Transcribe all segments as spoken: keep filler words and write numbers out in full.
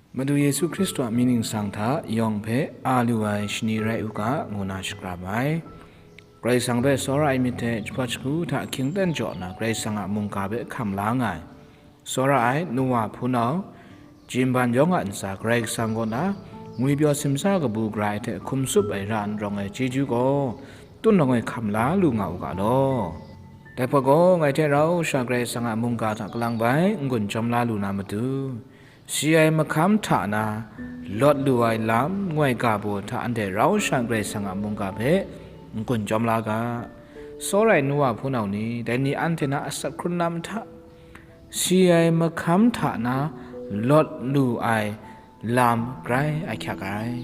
Madu Yesu Hkristu a mying ningsang hta yawng hpe a lu ai shani rai u ga, ngu na shakram ai. Karai Kasang hpe tsawra ai myit hte jahpawt shagu hta hkying ten jaw nna, Karai Kasang a mungga hpe hkam la nga ai. Tsawra ai, nu wa hpunau, jimban yawng a ntsa Karai Kasang kaw na ngwipyaw simsa kabu gara ai hte hkum tsup ai ra n rawng ai chyeju gaw, tun rawng ai hkam la lu nga u ga law. Dai hpa gaw, ngai hte rau sha Karai Kasang a mungga hta kalang bai n-gun jawm la lu na matu, si ai mahkam hta na lawt lu ai lam, ngoi ga baw hta anhte rau sha Karai Kasang a mungga hpe n-gun jawm la ga. Tsawra ai nu wa hpunau ni, dai ni anhte na asak hkrun lam hta, si ai mahkam hta na lawt lu ai lam grai ahkyak ai.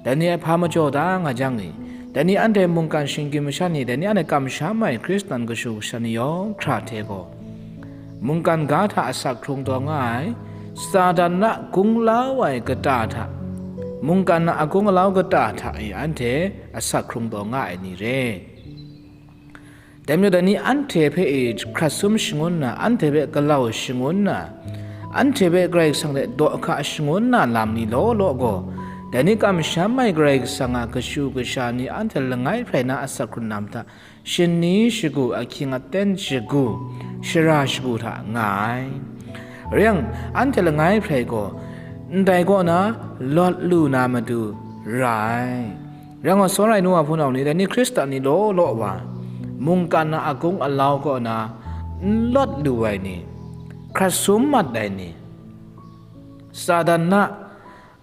Dai ni ai hpa majaw da nga jang ni, dai ni anhte mungkan shinggyim masha ni, dai ni anhte kamsham ai Hkristan kashu kasha ni yawng hkra hte gaw, mungkan ga hta asak hkrung taw nga ai, Satan na gunglau ai kata hta, mungkan na agung alau kata hta e anhte asak hkrung taw nga ai ni re. Dai majaw, dai ni anhte hpe e hkrat sum shangun nna, anhte hpe galau shangun nna, anhte hpe Karai Kasang hte daw hka shangun na lam ni law law gaw, dai ni kamsham ai Karai Kasang a kashu kasha ni anhte langai hprai na asak hkrun lam hta, shani shagu, ahkying aten shagu, shara shagu hta nga ai. Rai yang, anhte langai hprai gaw, ndai kaw na lawt lu na matu ra ai. Rai nga, tsawra ai nu wa hpunau ni, dai ni Hkristan ni law law wa, mungkan na agung alau kaw na n lawt lu ai ni, hkrat sum mat ai ni, Satan na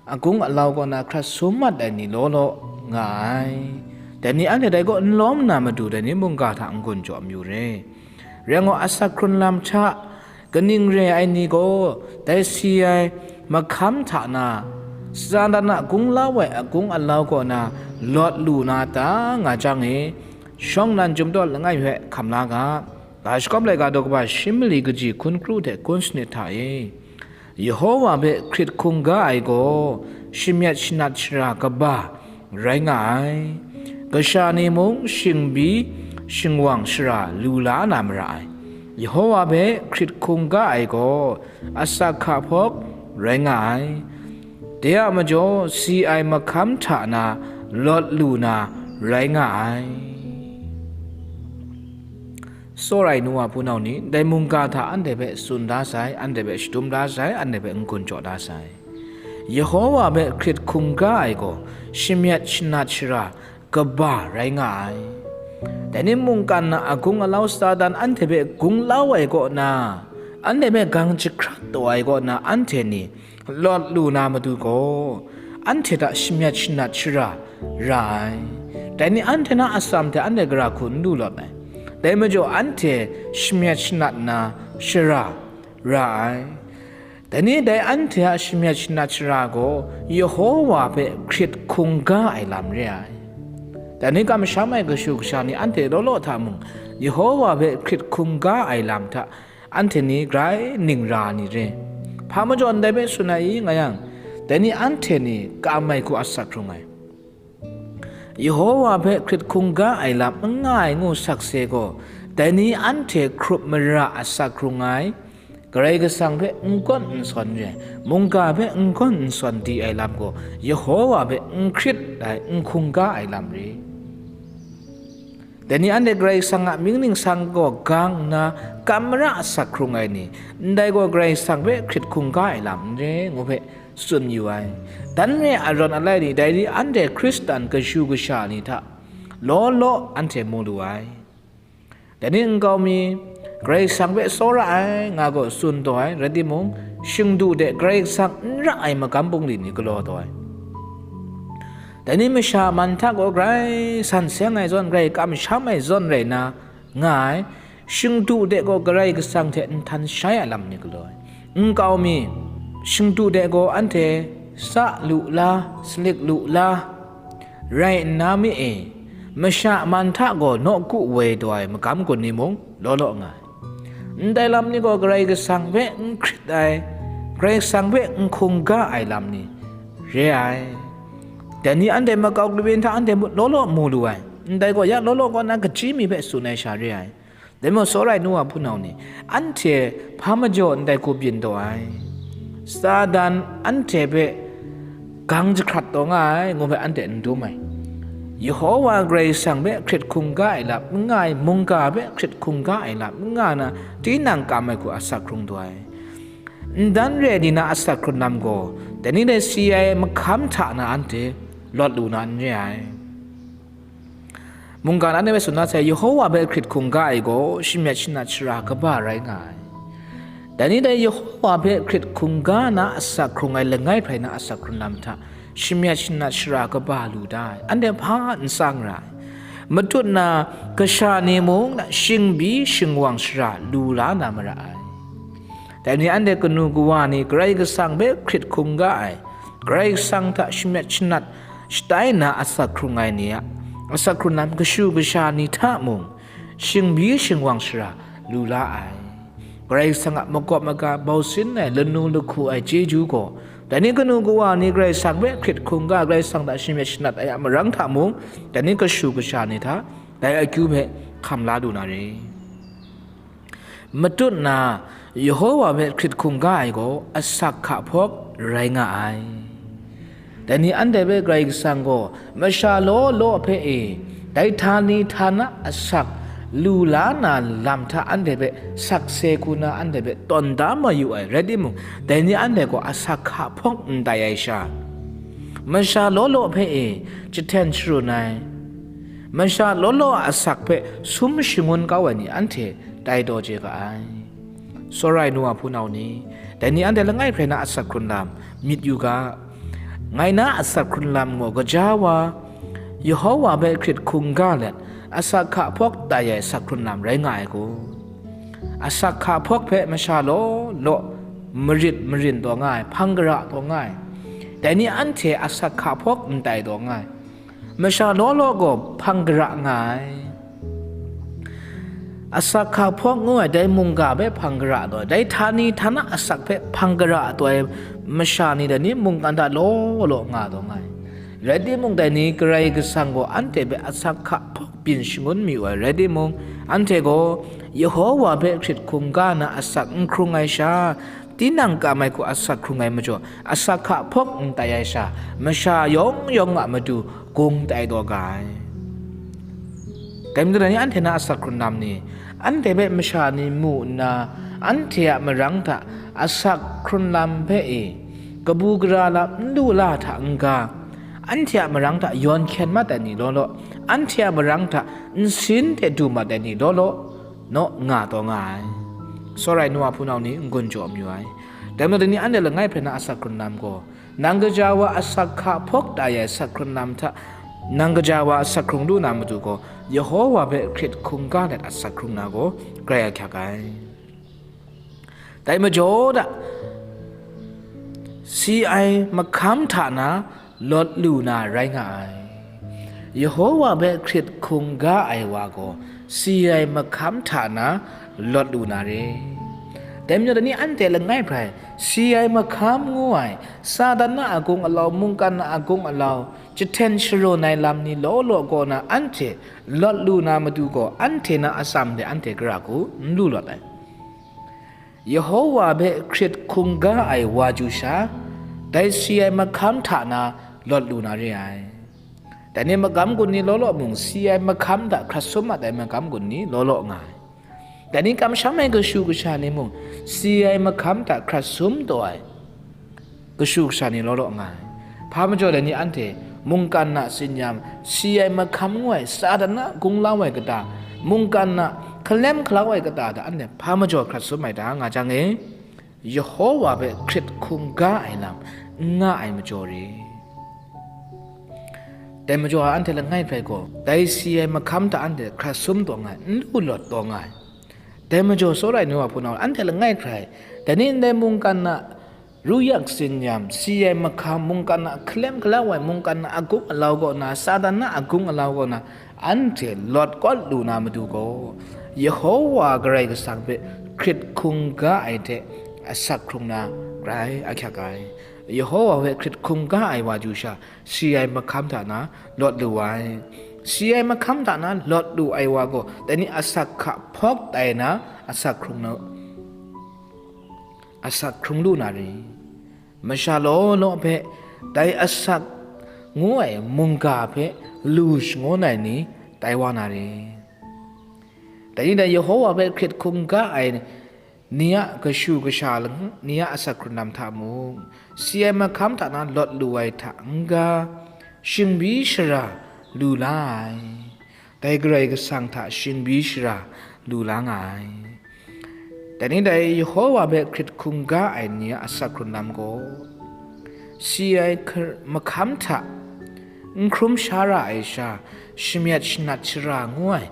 agung alau kaw na hkrat sum mat ai ni law law nga ai. Dai ni anhte dai kaw n lawm na matu, dai ni mungga hta n-gun jaw mayu re. Rai nga, asak hkrun lam hta kaning re ai ni gaw, dai si ai mahkam hta na, Satan a gunglau ai agung alau kaw na lawt lu na ta nga jang e, shawng nnan chyum tawt langai hpe hkam la ga. Ga shakawp laika daw kaba shi mali kaji hkun kru hte hkun sanit hta e, Yehowa hpe hkrit hkungga ai gaw, shamyet shanat shara kaba rai nga ai. Kasha ni mung shingbi shingwang shara lu la na mara ai. Yehowa hpe hkrit hkungga ai gaw, asak hka hpawk rai nga ai. De a majaw, si ai mahkam hta na lawt lu na rai nga ai. Tsawra ai nu wa hpunau ni, dai mungga hta anhte hpe tsun da sai, anhte hpe shadum da sai, anhte hpe n-gun jaw da sai. Yehowa hpe hkrit hkungga ai gaw, shamyet shanat shara kaba rai nga ai. Dai ni mungkan na agung alau Satan anhte hpe gunglau ai kaw na, anhte hpe gang jahkrat taw ai kaw na, anhte ni lawt lu na matu gaw, anhte hta shamyet shanat shara ra ai. Dai ni anhte na atsam hte anhte gara hku n du lawt ai. Dai majaw, anhte shamyet shanat na shara ra ai. Dai ni dai anhte a shamyet shanat shara gaw Yehowa hpe hkrit hkungga ai lam re ai. Dai ni kamsham ai kashu kasha ni anhte law law hta mung, Yehowa hpe hkrit hkungga ai lam hta anhte ni grai ning ra ni re. Hpa majaw ndai hpe tsun ai i nga yang, dai ni anhte ni kam ai hku asak hkrung ai. Yehowa hpe hkrit hkungga ai lam n nga ai ngu sakse gaw, dai ni anhte hkrup mara asak hkrung ai, Karai Kasang hpe n kawn n sawn re ai, mungga hpe n kawn n sawn di ai lam gaw, Yehowa hpe n hkrit ai, n hkungga ai lam re. Dai ni anhte Karai Kasang a mying ningsang gaw gang nna, kam mara asak hkrung ai ni, ndai gaw Karai Kasang hpe hkrit hkungga ai lam n re, ngu hpe tsun yu ai. Dan re ai arawn alai ni, dai ni anhte Hkristan kashu kasha ni hta law law anhte mu lu ai. Dai ni nkau mi, Karai Kasang hpe tsawra ai, nga gaw tsun taw ai, rai timung, shingdu de Karai Kasang n ra ai magam bungli ni galaw taw ai. Dai ni masha man hta gaw grai san seng ai zawn, grai kamsham ai zawn rai na nga ai, shingdu de gaw Karai Kasang hte nhtan shai a lam ni galaw ai. Nkau mi, shingdu de gaw anhte sa lu la, salik lu la, rai nna mi e, masha man hta gaw nawku woi taw ai magam gun ni mung law law nga ai. Ndai lam ni gaw Karai Kasang hpe n hkrit ai, Karai Kasang hpe n hkungga ai lam ni re ai. Dai ni anhte makau kabyin hta anhte mut law law mu lu ai, ndai gaw ya law law kaw na kachyi mi hpe tsun ai sha re ai. Dai majaw, tsawra ai nu wa hpunau ni, anhte hpa majaw ndai hku byin taw ai. Satan anhte hpe gang jahkrat taw nga ai, ngu hpe anhte n dum ai. Yehowa Karai Kasang hpe hkrit hkungga ai lam n nga ai, mungga hpe hkrit hkungga ai lam n nga na, tinang kam ai hku asak hkrung taw ai. N dan re ai ni na asak hkrun lam gaw, dai ni dai si ai mahkam hta na anhte lawt lu na n re ai. Mungga na ni hpe tsun na sai, Yehowa hpe hkrit hkungga ai gaw, shamyet shanat shara kaba rai nga ai. Dai ni dai Yehowa hpe hkrit hkungga na asak hkrung ai langai hprai na asak hkrun lam hta, shamyet shanat shara kaba lu da ai, anhte hpa n tsang ra ai. Matut na kasha ni mung, shingbi shingwang shara lu la na mara ai. Dai ni anhte kanu kawa ni Karai Kasang hpe hkrit hkungga ai, Karai Kasang hta shamyet shanat shatai na asak hkrung ai ni a asak hkrun lam kashu kasha ni hta mung, shingbi shingwang shara lu la ai. Karai Kasang a makawp maga bau sin ai, lanu lahku ai chyeju gaw, dai ni kanu kawa ni Karai Kasang hpe hkrit hkungga, Karai Kasang hta shamyet shanat ai a marang hta mung, dai ni kashu kasha ni hta dai akyu hpe hkam la lu na re. Matut na, Yehowa hpe hkrit hkungga ai gaw asak hka hpawk rai nga ai. Dai ni anhte hpe Karai Kasang gaw masha law law hpe e, dai htani htana asak lu la na lam hta anhte hpe sakse hku na anhte hpe tawn da mayu ai rai timung, dai ni anhte gaw asak hka hpawk n tai ai sha, masha law law hpe e jahten sharun ai, masha law law a asak hpe sum shangun kau ai ni anhte tai taw chye ga ai. Sawrai nu a hpunau ni, dai ni anhte langai hprai na asak hkrun lam myit yu ga. Ngai na asak hkrun lam gaw, gaja wa Yehowa hpe hkrit hkungga let, asak hka hpawk tai ai asak hkrun lam rai nga ai kun? Asak hka hpawk hpe masha law law marit marin taw nga ai, hpang gara taw nga ai. Dai ni anhte asak hka hpawk n tai taw nga ai. Masha law law gaw hpang gara nga ai. Asak hka hpawk ngu ai dai mungga hpe hpang gara taw ai, dai htani htana asak hpe hpang gara taw ai masha ni dai ni mungkan hta law law nga taw nga ai. Rai timung, dai ni Karai Kasang gaw anhte hpe asak hka hpawk byin shangun mayu ai rai timung, anhte gaw Yehowa hpe hkrit hkungga na asak n hkrung ai sha, tinang kam ai hku asak hkrung ai majaw, asak hka hpawk n tai ai sha, masha yawng yawng a matu gung tai taw ga ai. Dai majaw, dai ni anhte na asak hkrun lam ni, anhte hpe masha ni mu nna, anhte a marang hta asak hkrun lam hpe e, kabu gara lam n lu la hta n-ga, anhte a marang hta yawn hkyen mat ai ni law law, anhte a marang hta nsin de du mat ai ni law law, naw nga taw nga ai. Sawrai nu a hpunau ni n-gun jaw mayu ai. Dai majaw, dai ni anhte langai hpe na asak hkrun lam gaw, nang gaja wa asak hka hpawk tai ai asak hkrun lam hta, nang gaja wa asak hkrung lu na matu gaw, Yehowa hpe hkrit hkungga let asak hkrung na gaw, grai ahkyak ai. Dai majaw da, si ai mahkam hta na lawt lu na rai nga ai. Yehowa hpe hkrit hkungga ai wa gaw, si ai mahkam hta na lawt lu na re. Dai majaw, dai ni anhte langai hprai, si ai mahkam ngu ai, Satan na agung alau, mungkan na agung alau, jahten sharun ai lam ni law law kaw na anhte lawt lu na matu gaw, anhte na atsam de anhte gara hku n lu lawt ai. Yehowa hpe hkrit hkungga ai wa chyu sha, dai si ai mahkam hta na lawt lu na re ai. Dai ni magam gun ni law law mung, si ai mahkam hta hkrat sum mat ai magam gun ni law law nga ai. Dai ni kamsham ai kashu kasha ni mung, si ai mahkam hta hkrat sum taw ai kashu kasha ni law law nga ai. Hpa majaw dai ni anhte mungkan na tsin-yam, si ai mahkam ngu ai Satan na gunglau ai kata, mungkan na hkalem hkalau ai kata hta anhte hpa majaw hkrat sum ai ta nga jang e, Yehowa hpe hkrit hkungga ai lam n nga ai majaw re. Dai majaw anhte langai hkrai gaw, dai si ai mahkam hta anhte hkrat sum taw nga ai, n lu lawt taw nga ai. Dai majaw sawrai nu a hpunau anhte langai hkrai, dai ni ndai mungkan na ruyak tsin-yam, si ai mahkam, mungkan na hkalem hkalau ai, mungkan na agung alau kaw na, Satan na agung alau kaw na, anhte lawt kawt lu na matu gaw, Yehowa Karai Kasang hpe hkrit hkungga ai hte asak hkrung na grai ahkyak ai. Yehowa hpe hkrit hkungga ai wa chyu sha, si ai mahkam hta na lawt lu ai. Si ai mahkam hta na lawt lu ai wa gaw, dai ni asak hka hpawk tai na asak hkrung na, asak hkrung lu na re. masha law law hpe dai asak ngu ai mungga hpe lu shangun ai ni tai wa na re. Dai ni dai Yehowa hpe hkrit hkungga ai ni a kashu kasha lang, ni a asak hkrun lam hta mung, si ai mahkam hta na lawt lu ai hta n-ga, shingbi shara lu la ai. Dai Karai Kasang hta shingbi shara lu la nga ai. Dai ni dai Yehowa hpe hkrit hkungga ai ni a asak hkrun lam gaw, si ai hkar-, mahkam hta n hkrum sha ra ai sha, shamyet shanat shara ngu ai,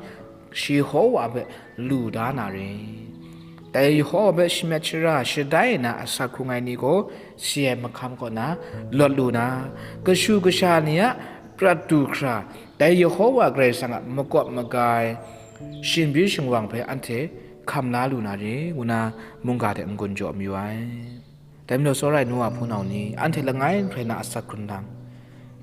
shi Yehowa hpe lu da na re. Dai Yehowa hpe shamyet shara shadai na asak hkrung ai ni gaw, si ai mahkam kaw na lawt lu na, kashu kasha ni a prat du hkra, dai Yehowa Karai Kasang a makawp maga ai, shingbi shingwang hpe anhte hkam la lu na re, ngu na mungga hte n-gun jaw mayu ai. Dai majaw, tsawra ai nu wa hpunau ni, anhte langai hkrai na asak hkrun lam,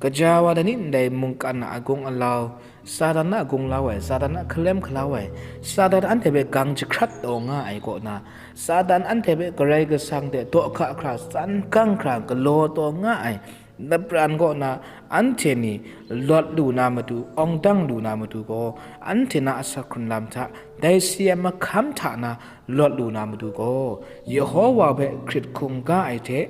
kaja wa dai ni ndai mungkan a agung alau, Satan a gunglau ai, Satan a hkalem hkalau ai, Satan anhte hpe gang jahkrat taw nga ai kaw na, Satan anhte hpe Karai Kasang hte daw hka hkra, tsan gang hkra, galaw taw nga ai lapran kaw na, anhte ni lawt lu na matu, awng dang lu na matu gaw, anhte na asak hkrun lam hta, dai si ai mahkam hta na lawt lu na matu gaw, Yehowa hpe hkrit hkungga ai hte,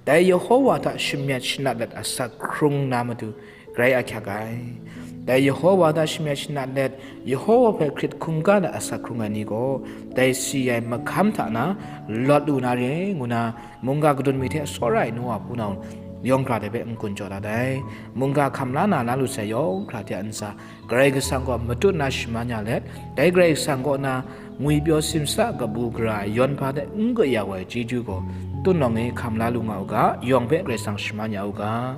dai Yehowa hta shamyet shanat let asak hkrung na matu, grai ahkyak ai. Dai Yehowa hta shamyet shanat let, Yehowa hpe hkrit hkungga let asak hkrung ai ni gaw, dai si ai mahkam hta na lawt lu na re, ngu na, mungga kadun mi hte tsawra ai nu wa hpunau yawng hkra hte hpe n-gun jaw dat ai. Mungga hkam la na, la lu sai yawng hkra hte a ntsa, Karai Kasang gaw matut na shaman ya let, dai Karai Kasang kaw na ngwipyaw simsa kabu gara ai yawn hpa hte n gayau ai chyeju gaw, tut nawng e hkam la lu nga u ga, yawng hpe Karai Kasang shaman ya u ga.